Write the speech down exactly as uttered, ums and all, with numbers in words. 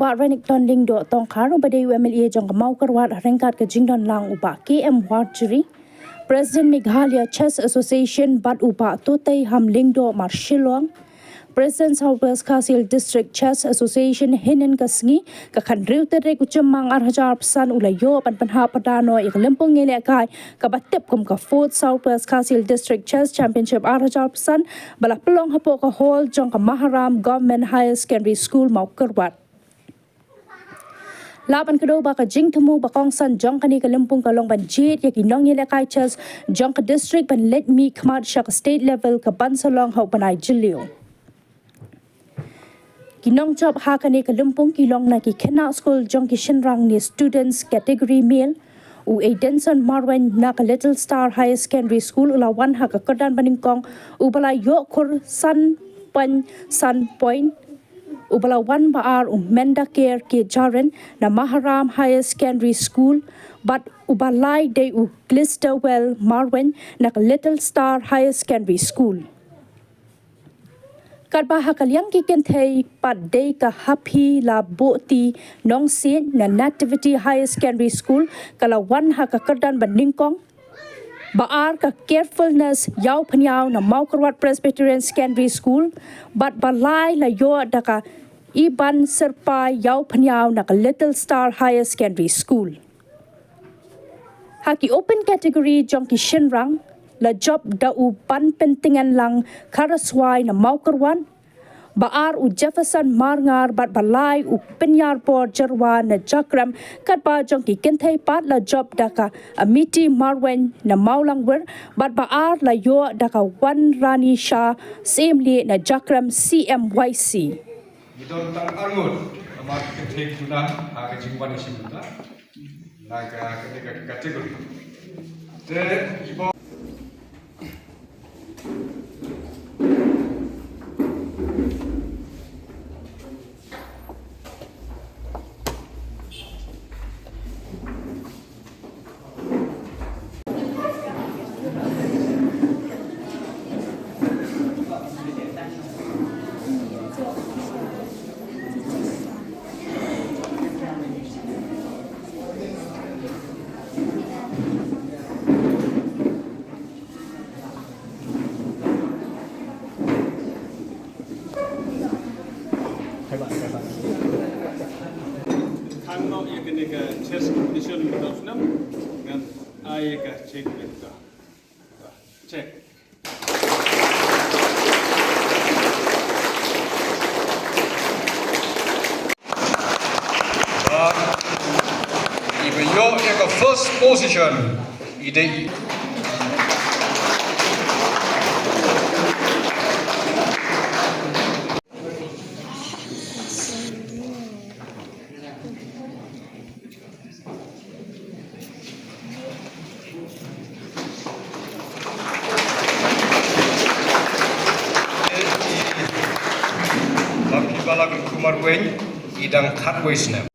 Bah Renikton Lyngdoh Tongkhar uba dei u M L A jong ka Mawkyrwat ha ryngkat ka jingdon lang u Bah K M Warjri, President Meghalaya Chess Association, bad u Bah Toteiham Lyngdoh mar Shillong, President South West Khasi Hills District Chess Association, hynnin ka sngi ka khathynriew tarik u Jymmang ar hajar arphew san u la ïoh ban pynhap padan noh ïa ka lympung ïalehkai kaba tip kum ka Fourth South West Khasi Hills District Chess Championship ar hajar arphew san ba la pynlong hapoh ka hall jong ka Maharam Government Higher Secondary School, Mawkyrwat. Lah ban kdew ba ka jingthmu ba kongsan jong kane ka lympung ka long ban jied ïa ki nongïalehkai chess jong ka district ban leit mihkhmat sha ka state level ka ban sa long ha u bnai Jylliew. Ki nongjop ha kane ka lympung ki long na ki khynnah skul jong ki shynrang ne students category male, u Aidenson Marwein na ka Little Star Higher Secondary School u la wan ha ka kyrdan banyngkong uba la ïoh khur san point san point. Uba la wan ba ar u Mendacare K Jaren na Maharam Higher Secondary School, bad uba lai dei u Glisterwell Marwein na ka Little Star Higher Secondary School. Katba ha ka liang ki kynthei pat dei ka Haphilaboti Nongsiej na Nativity Higher Secondary School ka la wan ha ka kyrdan banyngkong. Ba ar ka Carefulness Ïawphniaw na Mawkyrwat Presbyterian Secondary School, bad ba lai la ïoh da ka Iban Syrpai Ïawphniaw na ka Little Star Higher Secondary School. Ha ki open category jong ki shynrang la jop da u Banpyntngenlang Kharaswai na Mawkyrwat, ba ar u Jefferson Marngar bad ba lai u Pynïarbor Jyrwa na Jakrem, katba jong ki kynthei pat la jop da ka Amity Marwein na Mawlangwir, bad ba ar la ïoh da ka Wanrani Shah Syiemlieh na Jakrem C M Y C. Ngi don tang arngut namar ki kynthei khynnah ha ka jingwan ïashim bynta na ka, ka, ka category. Te i ba Khang noh ïa kane ka chess competition mynta u snem, ngan ai ïa ka cheque mynta. Cheque. Iba ïoh ïa ka first position i dei Baphi Bala Kumar Weng, i dang khatwei snem.